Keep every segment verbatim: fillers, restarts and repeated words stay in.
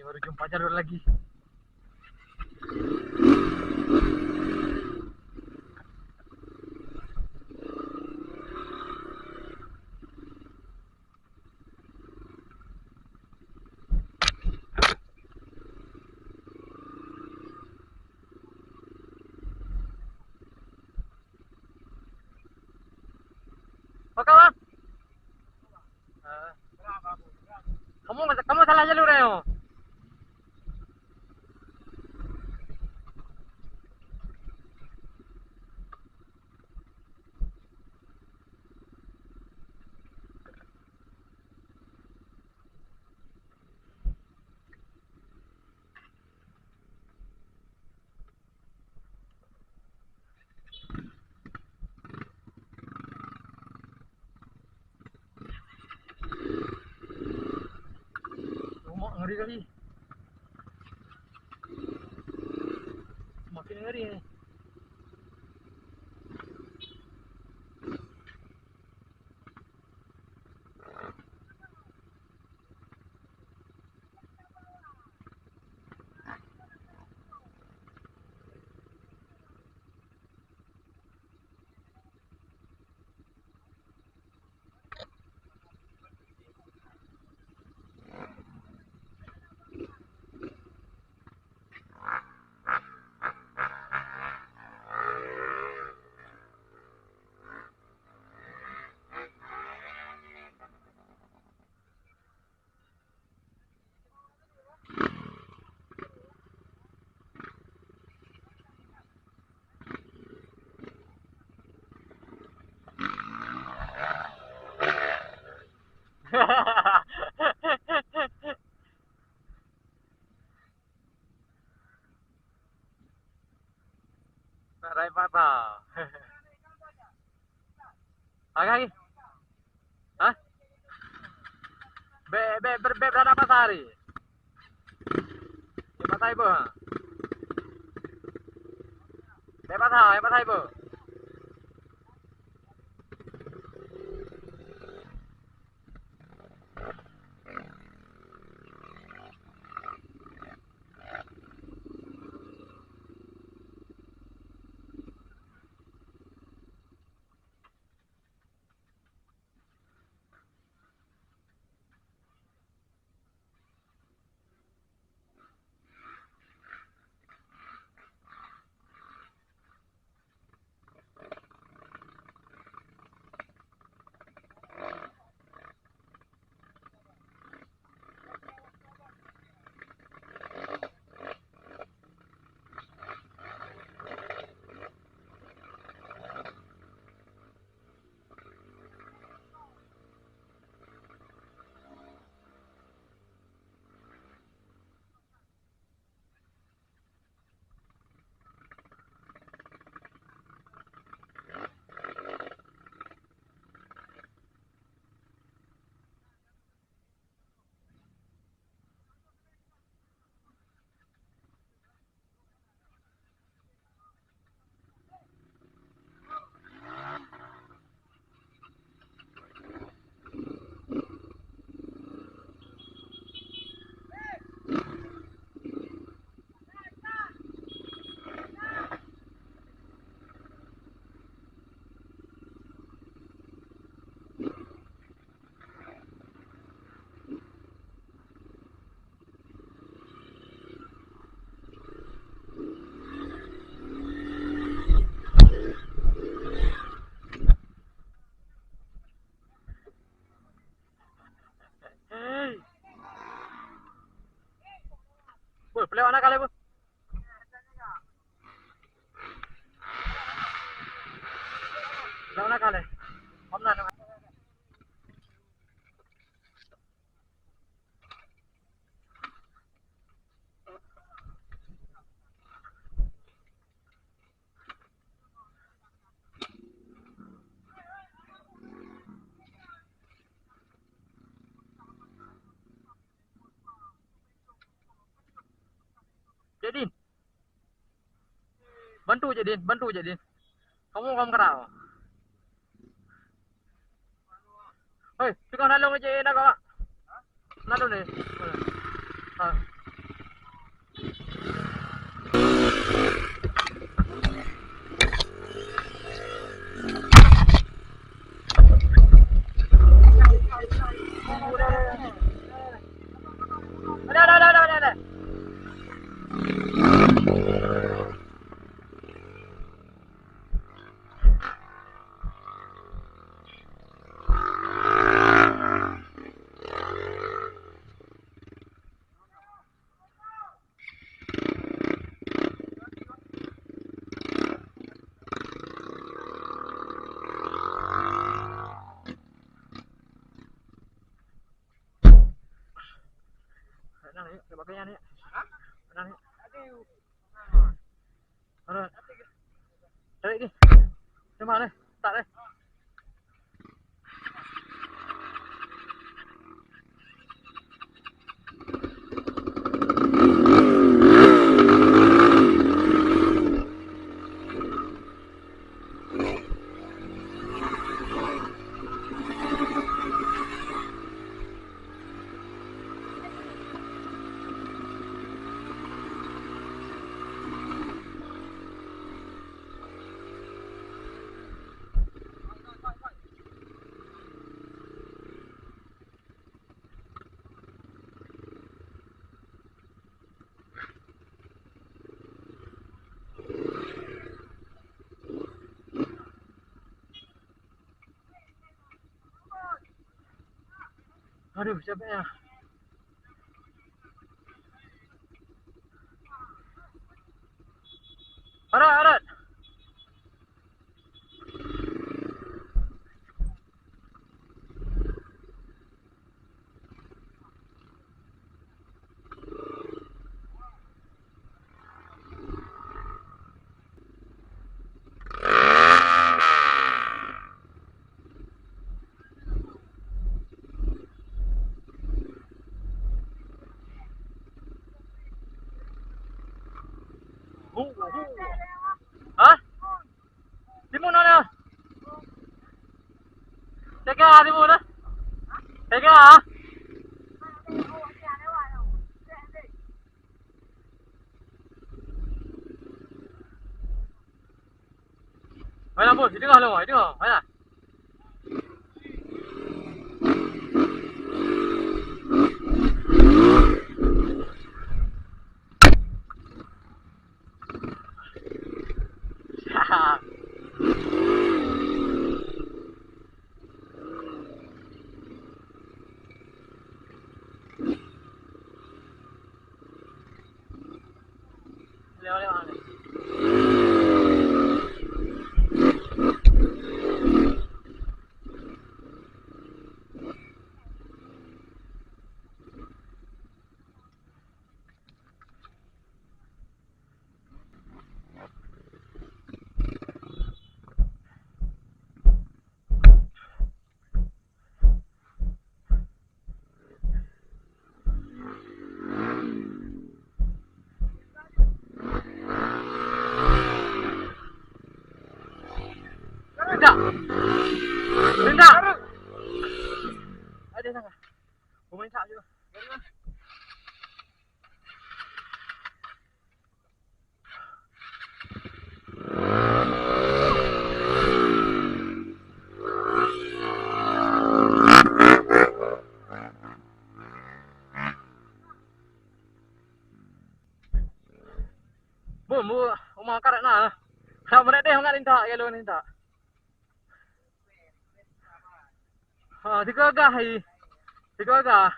Baru jumpa jalur lagi. Oke, Bang. Kamu, kamu salah jalur, ayo. Lemak ngeri kali. Semakin ngeri ni. Nak rai patah. Agak lagi. Hah? Bèk, bèk, bèk, bèk berada pasar hari. Di pasar ibu, ha? Bèk pasar, di pasar ibu. Hei. Woi, pelewat nakal, woi. Pelewat nakal, eh. Om na. Cek Din. Bantu Cek Din, bantu Cek Din. Kamu kamu kerau. Hei, tukang nalung Cek Din, kau. Nalung ni. Ha. Nyan, yuk, pakai nyan, yuk. Nyan, yuk. Alright. Tarik ni. Tembak ni. Tak deh. Aduh, capek ya. Arat, arat. Hu, hu. Hah? Timun na. Tega timun na. Tega. Hai, lampu, di tengah lom, di tengah. Hai. Rindak. Rindak. Ada sangat. Pemain tak je. Bun, bu, uma karet na. Sa meudeh mangat intak, ya lôn intak. Ha, tiga gah hai. Tiga gah.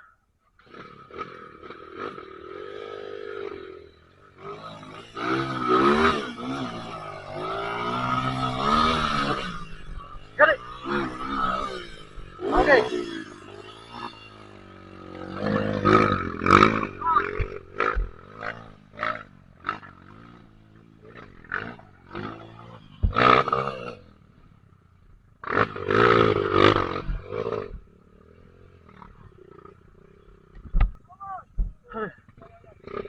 Garik. Okey.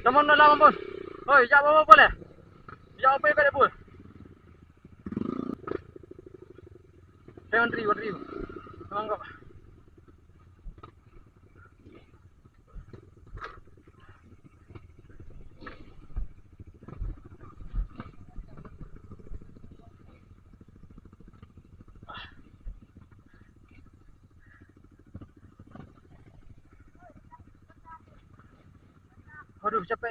Teman dalam ampun. Hoi, jak bawa boleh. Jak apa yang kau dah buat? Saya antri, antri. Memang kau. Aduh, capek.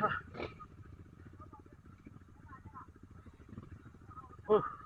Hah. Huh.